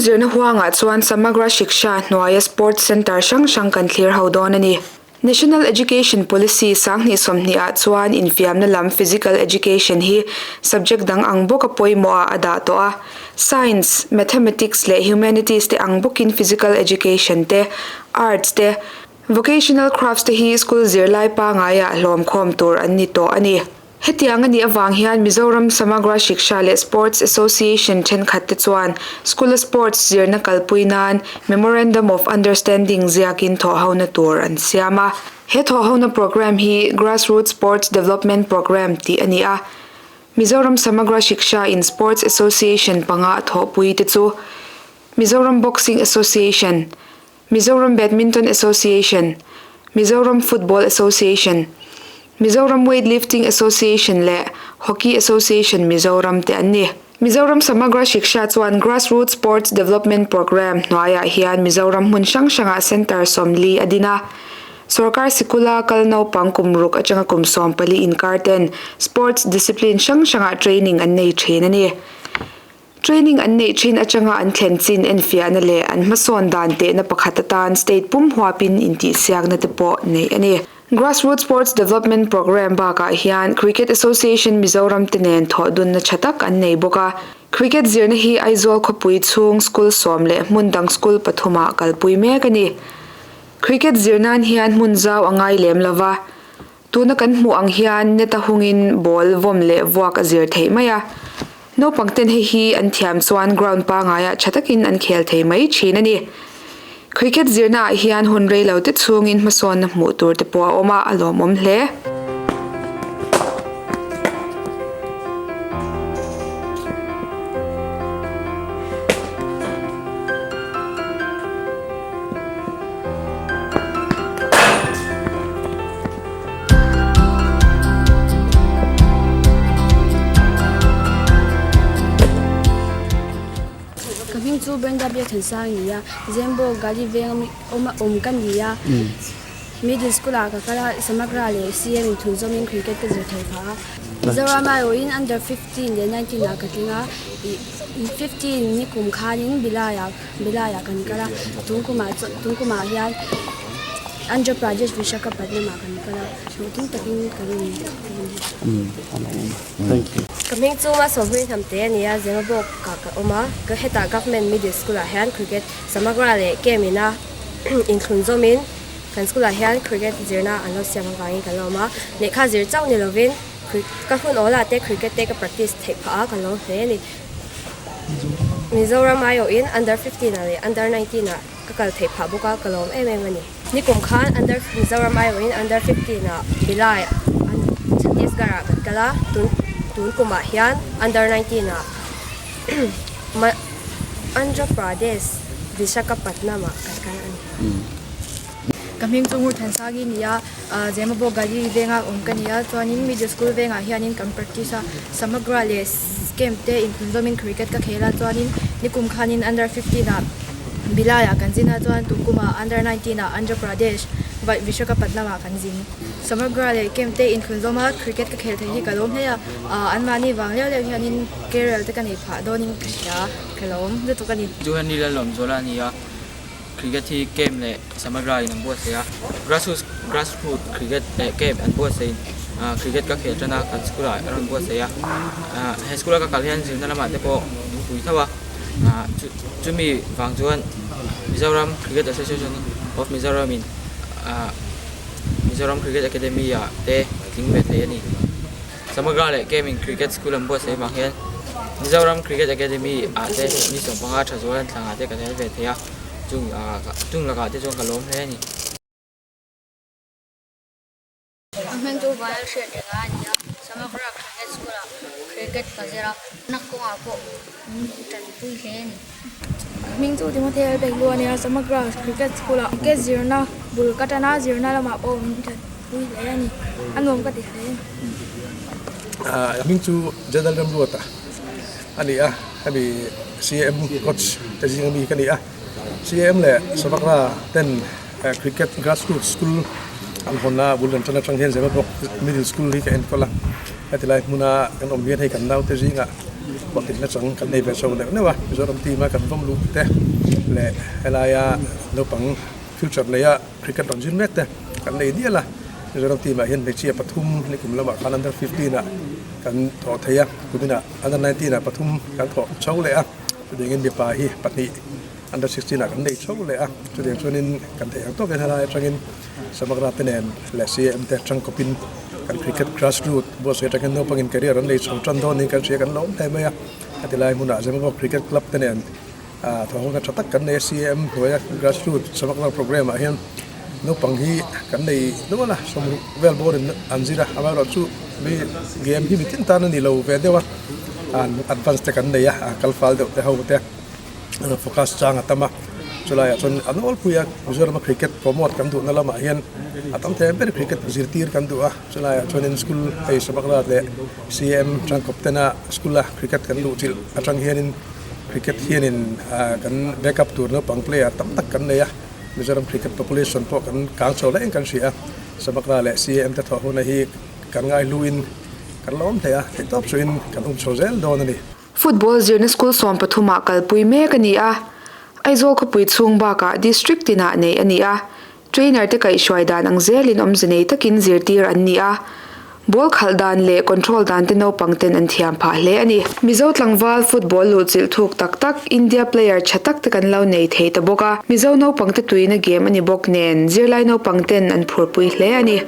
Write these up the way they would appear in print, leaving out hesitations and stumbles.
zirna huangah chuan Samagra Shiksha hnuaia Sports Centre hrang hrang kan thlir ho dawn a ni. National Education Policy 2020 ah chuan infiamna lam Physical Education hi subject dang ang bawka pawimawh ah a dah tawh a. Science, Mathematics leh Humanities te ang bawkin Physical Education te, Arts te, Vocational Crafts te hi school zirlai pangaiah hlawmkhawm tur an ni tawh a ni. Hetiang a nih avang hian Mizoram Samagra Shiksha leh Sports Association thenkhat te chuan School-a Sports zirna kalpui nan Memorandum of Understanding ziakin thawhhona tur an siam a. He thawhhona programme hi Grassroots Sports Development Programme tih a ni a. Mizoram Samagra Shiksha in Sports Association panga a thawhpui te chu Mizoram Boxing Association, Mizoram Badminton Association, Mizoram Football Association, Mizoram Weightlifting Association leh Hockey Association Mizoram te an ni. Mizoram Samagra Shiksha chuan Grassroots Sports Development Programme hnuaiah hian Mizoram hmun hrang hrangah Centre 40 a din a. Sorkar sikula kal naupang kum ruk atanga kum 14 inkar ten sports discipline hrang hrangah training an nei thin a ni. Training an neih thin atanga an thlen chin enfiahna leh an hmasawn dan tehna pakhat atan state pum huapin intihsiakna te pawh neih a ni. Grassroots Sports Development Programme bakah hian Cricket Association Mizoram te nen thawhdunna tha tak an nei bawk a. Cricket zirna hi Aizawl khawpui chhung school sawm leh hmun dang school pathumah kalpui mek a ni. Cricket zir nan hian hmun zau a ngai lem lova. Tuna kan hmuh ang hian net a hungin ball vawm leh vuak a zir theih mai a. Naupang ten hei hi an thiam chuan ground pangaiah tha takin an khel thei mai thin a ni. Cricket zirna ah hian hun rei lo te chhungin hmasawnna hmuh tur te pawh a awm a, a lawmawm hle. Ka hming chu Brenda Biakthansang a ni a, Zembo Gali veng ami awm a awm ka ni a, Middle school ah ka kal a, Samagra leh CM in thun zawmin cricket ka zir thei phah a, Mizoram aiawhin under 15 leh 19 ah ka tling a, ih 15 nikum khanin Bilai ah Bilai ah kan kal a, tungkumah chuan tungkumah hian Andhra Pradesh Vishakhapatnam ah kan kal a, hlawhtling takin kan in Thank you. Ka hming chu Masawmhmui Hnamte a ni a, Zemabawk ah ka awm a, ka hetah Government Middle School ah hian Cricket Samagra leh Camp ina inthlun zawmin kan school ah hian Cricket zirna an lo siam avangin kan lo awm a, lehkha zir chauh ni lovin ka hun awl ah te Cricket te ka practice theih phah a, ka lo hle a ni. Mizoram aiawhin Under 15 ah leh Under 19 ah ka kal theih phah bawk a, ka lawm em em a ni. Nikum khan Under Mizoram aiawhin Under 15 ah Bhilai Chhattisgarh ah kan kal a, tun tun kumah hian Under 19 ah Andhra Pradesh Vishakhapatnam ah kan kal a ni. Ka hming chu Ngurthansagi a ni a, Zemabawk Gali venga awm ka ni a, chuanin Middle School vengah hianin kan practice a, Samagra leh Camp te inthun zawmin cricket ka khel a, chuanin nikum khanin under 15 ah Bhilai ah kan zin a, chuan tukum ah under 19 ah Andhra Pradesh Vishakhapatnam ah kan zin. Samagra leh Camp te inthun zawma cricket ka khel thei hi ka lawm hle a, anmahni vang leuh leuh hianin career te ka nei phah dawnin ka hria, ka lawm lutuk a ni. Chu Henry Lalawmzuala a ni a. Cricket hi camp leh Samagra in an buatsaih a, grassroots grassroot cricket leh camp an buatsaih in cricket ka khel tan a, kan school ah a rawn buatsaih a, he school a ka kal hian zirna lamah te pawh min pui tho a, chumi vang chuan Mizoram Cricket Association of Mizoram in Mizoram Cricket Academy ah te tling ve thei a ni. Samagra leh camp in cricket school an buatsaih vang hian Mizoram Cricket Academy ah te ni 15 tha zual an thlang ah te ka tel ve thei a, chung chung lakah te chuan ka lawm hle a ni. Ka hming chu Vanlal Hriat Renga a ni a, Samagra Cricket School ah cricket ka zir a, nak kawngah pawh min tanpui hle a ni. Ka hming chu Timothy Lalbeklu a ni a, Samagra Cricket School ah cricket zirna bul ka tan a, zirna lamah pawh min tanpui hle a ni, a nuam ka ti hle. Ka hming chu General Remruata a ni a, hemi CAM coach te zinga mi ka ni a, CAM leh Samagra ten cricket grassroots school an hawn a, bul an tan atang hian Zemabawk Middle School hi ka enkawl a, heti lai hmuna kan awm hian hei kan naute zingah. hlawhtlinna chang kan nei ve chho neuh neuh a, Mizoram team a kan vawm luh te leh helaia naupang future neia cricket rawn zir mek te kan nei dial a, Mizoram team ah hian hmeichhia pathum nikum lamah khan under 15 ah kan thawh thei a, kuminah under 19 ah pathum kan thawh chho leh a, chutiangin mipa hi pahnih under 16 ah kan nei chho leh a, chutiang chuanin kan theih ang tawkin helai atangin Samagra te nen leh CAM te tangkawpin kan cricket grassroot buatsaih atangin naupangin career an nei chho tan dawn niin kan hria kan lawm hle mai a, heti lai hmunah Zemabawk cricket club te nen thawhhawkna tha tak kan nei a, CAM hnuaia grassroot Samagra programme ah hian naupang hi kan nei nual a, sawmruk vel bawrin an zir a, amaherawhchu mi game hi mitin tan a ni lo ve deuh a, advance te kan nei a, kal fal deuh te ho te. Focus chang a tam a, chulaiah chuan a nawlpui a, Mizorama cricket promote kan duhna lamah hian a tam thei ber cricket zirtir kan duh a, chulaiah chuanin school hei Sabakrat leh CM Tangkawp tena school a cricket kan luh chilh atang hianin cricket hianin kan backup tur naupang player tam tak kan nei a, Mizoram cricket population pawh kan kang chho hle in kan hria a, Sabakra leh CM te thawh huna hi kan ngaihluin kan la awm thei a, theihtawp chuhin kan um chho zel dawn a ni. Football zirna school 13 ah kalpui mek a ni a, Aizawl khawpui chhung bakah district tinah neih a ni a, trainer te kaihhruai dan ang zelin awmze nei takin zirtir an ni a, ball khalh dan leh control dan te naupang ten an thiam phah hle a ni. Mizo tlangval football luhchilh thuk tak tak India player tha tak te kan lo nei thei ta bawk a, Mizo naupang te tuina game a ni bawk nen zirlai naupang ten an phurpui hle a ni.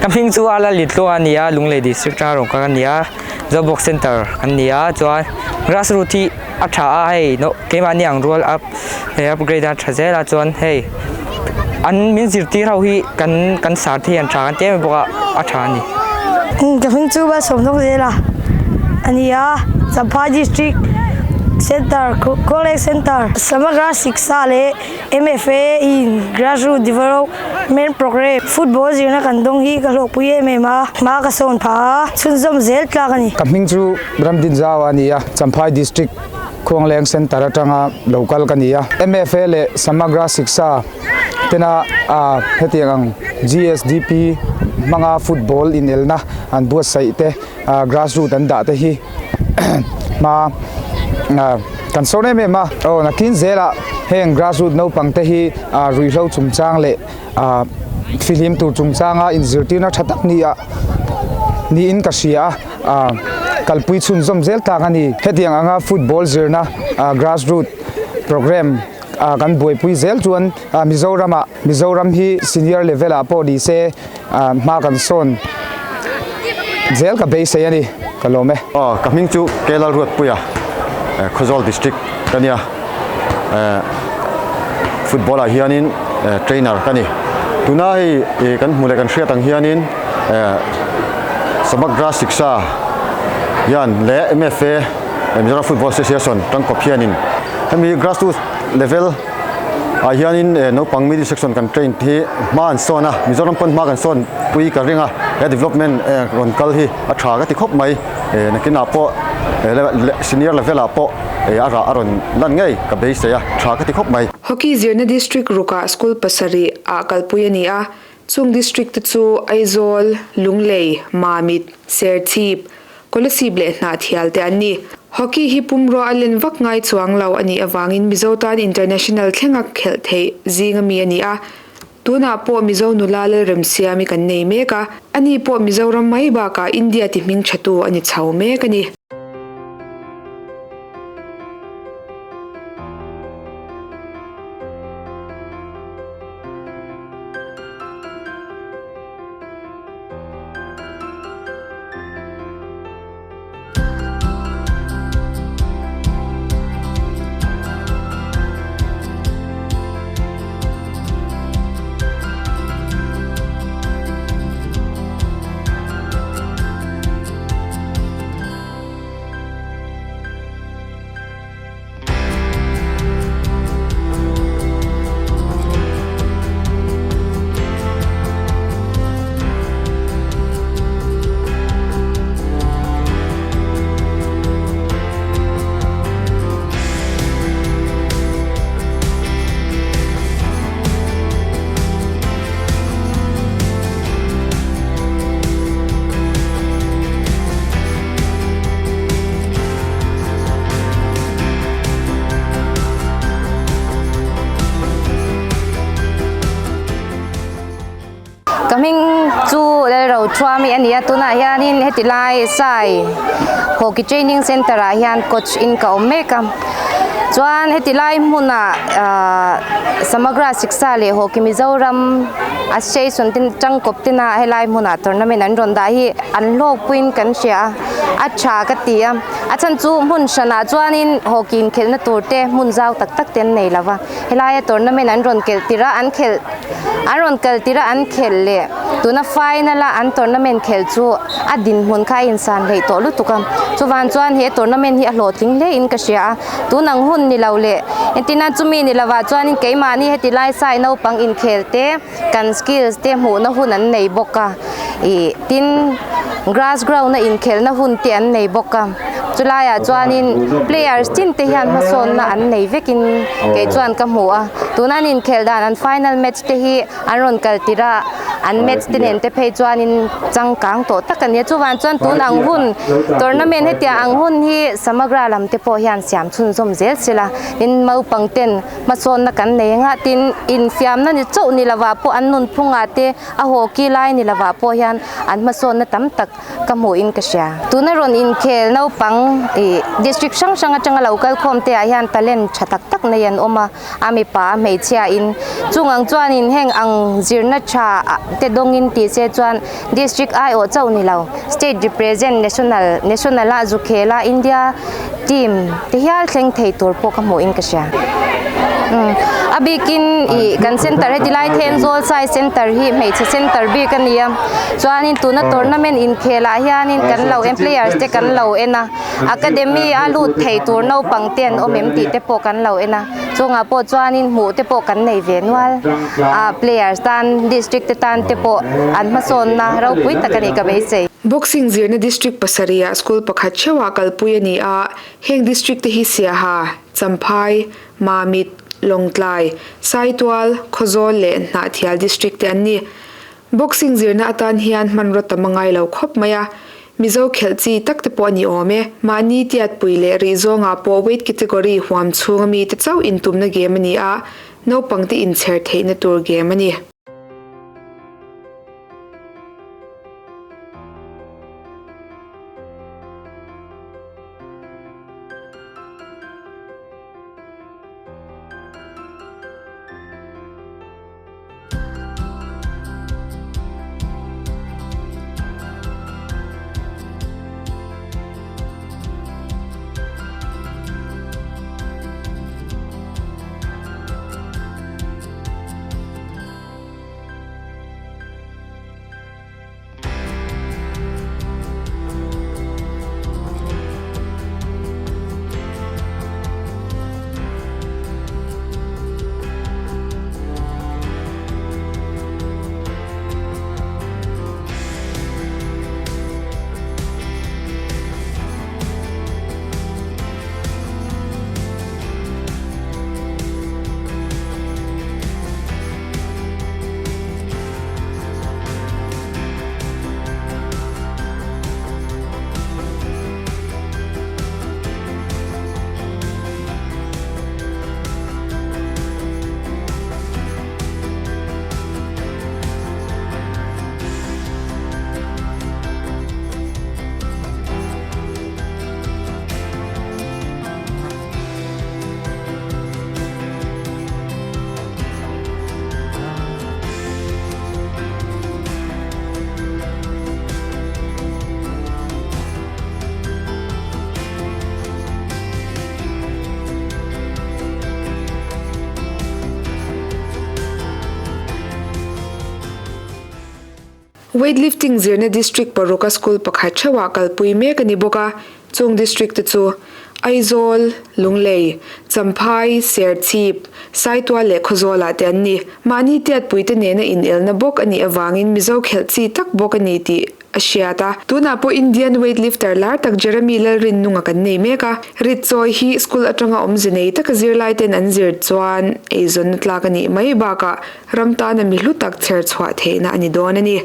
Ka hming chu a la litlo a ni a Lunglei district atanga rawn kal a ni a Zobawk center kan ni a chuan grass root hi a tha a hei keimahni ang rual up upgrade a tha zel a chuan hei an min zirtir ho hi kan kan sar te hi an tha kan ti em em bawk a a tha a ni. Ka hming chu Malsawmhnawk zel a a ni a Champhai district center college center Samagra Shiksha leh M_F_A in grassroot development programme football zirna kan dawng hi ka hlawhpui em em a hma ka sawn phah a chhunzawm zel tlak a ni. Ka hming chu Ramdinzau a ni a Champhai district Khuangleng Centre atanga lo kal ka ni a. MFA leh Samagra Shiksha tena hetiang ang GSDP hmanga football inelna an buatsaih te grassroot an dah te hi hma kan sawn em em a. Aw nakin zelah heng grassroot naupang te hi ruihhlo chungchang leh fihlim tur chungchanga inzirtirna tha tak ni a niin ka hria a kalpui chhunzawm zel tak a ni. Hetiang anga football zirna grassroot programme kan buaipui zel chuan Mizoramah Mizoram hi senior level ah pawh ni se hma kan sawn zel ka beisei a ni ka lawm e. Aw ka hming chu Kelal Ruatpuia Khawzawl district ka nia football ah hianin trainer ka ni tuna hei kan hmuh leh kan hriat ang hianin Samagra Shiksha hian leh MFA Mizoram Football Association tangkawp hianin hemi grassroots level ah hianin naupang middle section kan train te hi hma an sawn a Mizoram pawn hma kan sawn pui ka ring a he development rawn kal hi a tha ka ti khawp mai nakinah pawh senior level ah pawh a rah a rawn lan ngei ka beisei a tha ka ti khawp mai. Hockey zirna district rukah school pasarih ah kalpui a ni a, chung district te chu Aizawl, Lunglei, Mamit, Serchhip, Kolasib leh Hnahthial te an ni. Hockey hi pumrua a len vak ngai chuang lo a nih avangin Mizo tan international thlenga khelh theih zing ami a ni a. Tunah pawh Mizo nula Lalremsiami kan nei mek a, ani pawh Mizoram mai bakah India ti hming thatu a ni chho mek a ni. Rothuami a ni a tunah hianin heti lai sai hockey training center ah hian coach in ka awm mek a chuan heti lai hmunah ahh Samagra Shiksha leh hockey Mizoram association te tangkawp tena helai hmunah tournament an rawn dah hi an hlawkpuiin kan hria a a tha ka ti a a chhan chu hmun hranah chuanin hockey inkhelhna tur te hmun zau tak tak te an nei lo va helaia tournament an rawn kelh tirh a an khelh an rawn kal tirh a an khelh leh tuna final a an tournament khelh chu a dinhmun kha a insan hleih tawh lutuk a chuvang chuan he tournament hi a hlawhtling hle in ka hria a tun ang hun ni lo leh entirnan chumi ni lovah chuanin keimahni heti lai sai naupang inkhel te kan skills te hmuhna hun an nei bawk a ih tin grass ground a inkhelhna hun te an nei bawk a chulaiah chuanin players tin te hian hmasawnna an nei vekin kei chuan ka hmu a tuna an inkhelh dan an final match te hi an rawn kal tirh a an match te nen te phei chuanin changkang tawh tak a ni a chuvang chuan tun ang hun tournament hetiang ang hun hi samagra lam te pawh hian siam chhunzawm zel sela tin naupang ten Hmasawnna kan nei anga tin infiamna ni chauh ni lovah pawh an nunphungah te a hockey lai ni lovah pawh hian an hmasawnna tam tak ka hmuhin ka hria. Tuna rawn inkhel naupang ih district hrang hrang atanga lo kal khawm te ah hian talent tha tak tak nei an awm a, a mipa a hmeichhia in chung ang chuanin heng ang zirna tha te dawngin tih se chuan district aiawh chauh ni lo state represent national national ah zu khel a India team te hial thleng thei tur pawh ka hmuhin ka hria. Umm a bikin ih kan center heti lai Thenzawl sai center hi hmeichhe center bik a ni a chuanin tuna tournament inkhel ah hianin kan lo en players te kan lo en a academy a lut thei tur naupang te an awm em tih te pawh kan lo en a chungah pawh chuanin hmuh te pawh kan nei ve nual a players tan district te tan te pawh an hmasawnna ropui tak a nih ka beisei. Boxing zirna district pasarihah school pakhat theuhah kalpui a ni a, heng district te hi Siaha, Champhai, Mamit, Lawngtlai, Saitual, Khawzawl leh Hnahthial district te an ni. Boxing zirna atan hian hmanraw tam a ngai lo khawp mai a, Mizo khelh chi tak te pawh a ni awm e. Mahni tiatpui leh rih zawngah pawh weight category huam chhunga mite chauh intumna game a ni a, naupangte inchher theihna tur game a ni. Weightlifting zirna district paruka school pakhat theuhah kalpui mek a ni bawk a, chung district te chu Aizawl, Lunglei, Champhai, Serchhip, Saitual leh Khawzawlah te an ni. Mahni tiatpuite nena inelna bawk a nih avangin Mizo khelh chi tak bawk a ni tih a hriat a. Tunah pawh Indian weightlifter lar tak Jeremy Lalrinnunga kan nei mek a. Rit chawi hi school atanga awmze nei taka zirlaiten an zir chuan eizawnna tlak a nih mai bakah ram tana mi hlu tak chher chhuah theihna a ni dawn a ni.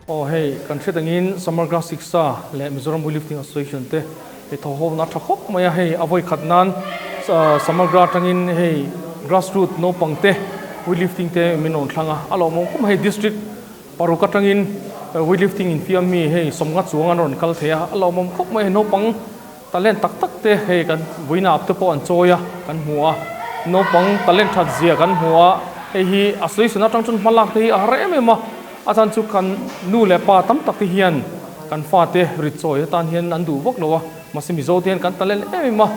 Aw hei kan hriat angin Samagra Shiksha leh Mizoram Weightlifting Association te hei thawhawmna a tha khawp mai a, hei a vawi khat nan Samagra atangin hei grassroot naupang te weightlifting te min rawn thlang a, a lawmawm khawp mai hei district paruk atangin weightlifting infiam mi hei sawmnga chuang an rawn kal thei a, a lawmawm khawp mai hei naupang Talent tak tak te hei kan vuina ap te pawh an chawi a, kan hmu a, naupang talent that zia kan hmu a, hei hi a sawisawn atang chuan hma lak te hi a har em em a, a chan chu kan nu leh pa tam tak te hian kan fate rit chawi atan hian an duh vak lo a, mahse Mizo te hian kan talent em em a,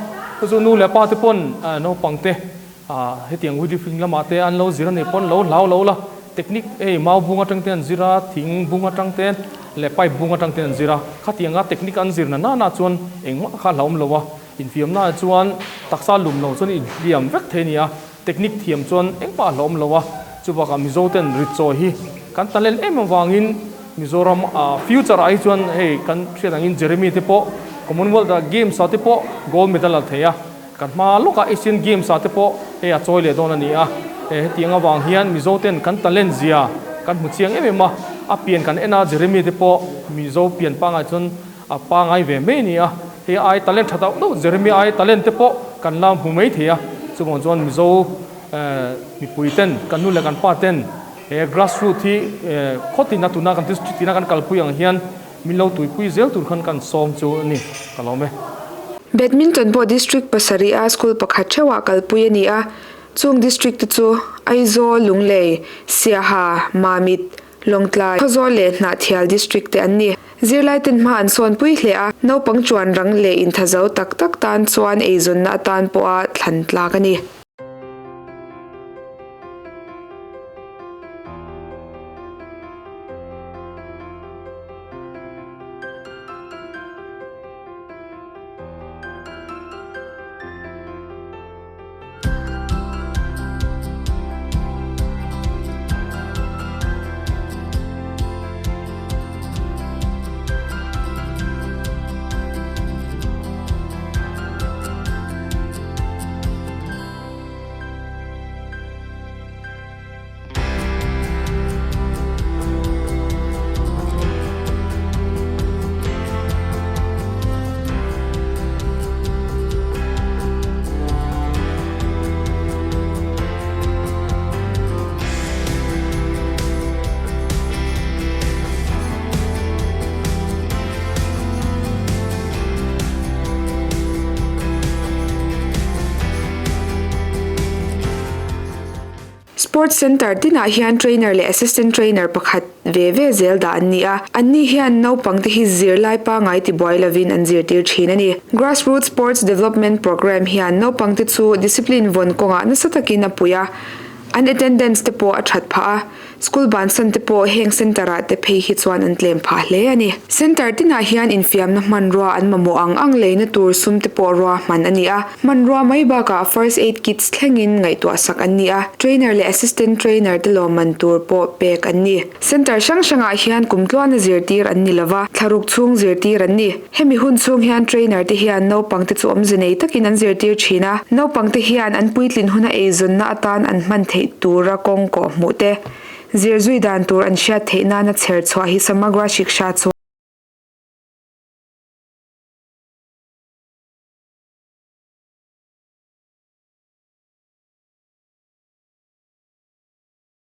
chu chu nu leh pa te pawn naupang te hetiang weightlifting lamah te an lo zir a nih pawn lo hlau lo la, technique hei mau bung atang te an zir a, thing bung atang te leh pipe bung atang te an zir a, khatianga technique an zir na nana chuan engmah kha a hlauhawm lo a, infiamna ah chuan taksa lum lo chuan inhliam vek thei a ni a, technique thiam chuan engmah a hlauhawm lo a, chubakah Mizo ten rit chawi hi kan talent em avangin Mizoram ah future ah hi chuan hei kan hriat angin Jeremy te pawh Commonwealth ah games ah te pawh gold medal a thei a. Kan hma lawkah Asian Games ah te pawh hei a chawi leh dawn a ni a, hetiang avang hian Mizo ten kan talent zia kan hmu chiang em em a, a pian kan en a Jeremy te pawh Mizo pian pangai chuan a pangai ve mai a ni a, hei ai talent tha deuh deuh Jeremy ai talent te pawh kan la hmu mai thei a, chuvang chuan Mizo mipui ten kan nu leh kan pa ten he grassroot hi khawtin a tuna kan district tina kan kalpui ang hian Min lo tuipui zel tur khan kan sawm chu a ni, ka lawm e. Badminton pawh District pasarih a school pakhat theuhah kalpui a ni a, chung District te chu Aizawl, Lunglei, Siaha, Mamit, Lawngtlai, Khawzawl leh Hnahthial District te an ni. Zirlaiten hma an sawnpui hle a, naupang chuan rang leh inthazo tak tak tan chuan eizawnna atan pawha thlan tlak a ni. Sports Centre tinah hian trainer leh assistant trainer pakhat ve ve zel dah an ni a, anni hian naupangte hi zirlai pangai tibuai lovin an zirtir thin a ni. Grassroots Sports Development Programme hian naupangte chu discipline vawn kawngah nasa takin a pui a, an attendance te pawh a that phah a. School bansan te pawh heng centre ah te phei hi chuan an tlem phah hle a ni. Centre tinah hian infiamna hmanrua an mamawh ang ang leina tur sum te pawh rua hman a ni a. Hmanrua mai bakah first aid kits thlengin ngaihtuah sak an ni a, trainer leh assistant trainer te lawmman tur pawh pek an ni. Centre hrang hrangah hian kum tluana zirtir an ni lova, thlaruk chhung zirtir an ni. Hemi hun chhung hian trainer te hian naupang te chu awmze nei takin an zirtir thin a, naupang te hian an puitlin huna eizawnna atan an hman theih tura kawng kawh hmuh te, zir zui dan tur an hriat theih nana chher chhuah hi Samagra Shiksha chuan.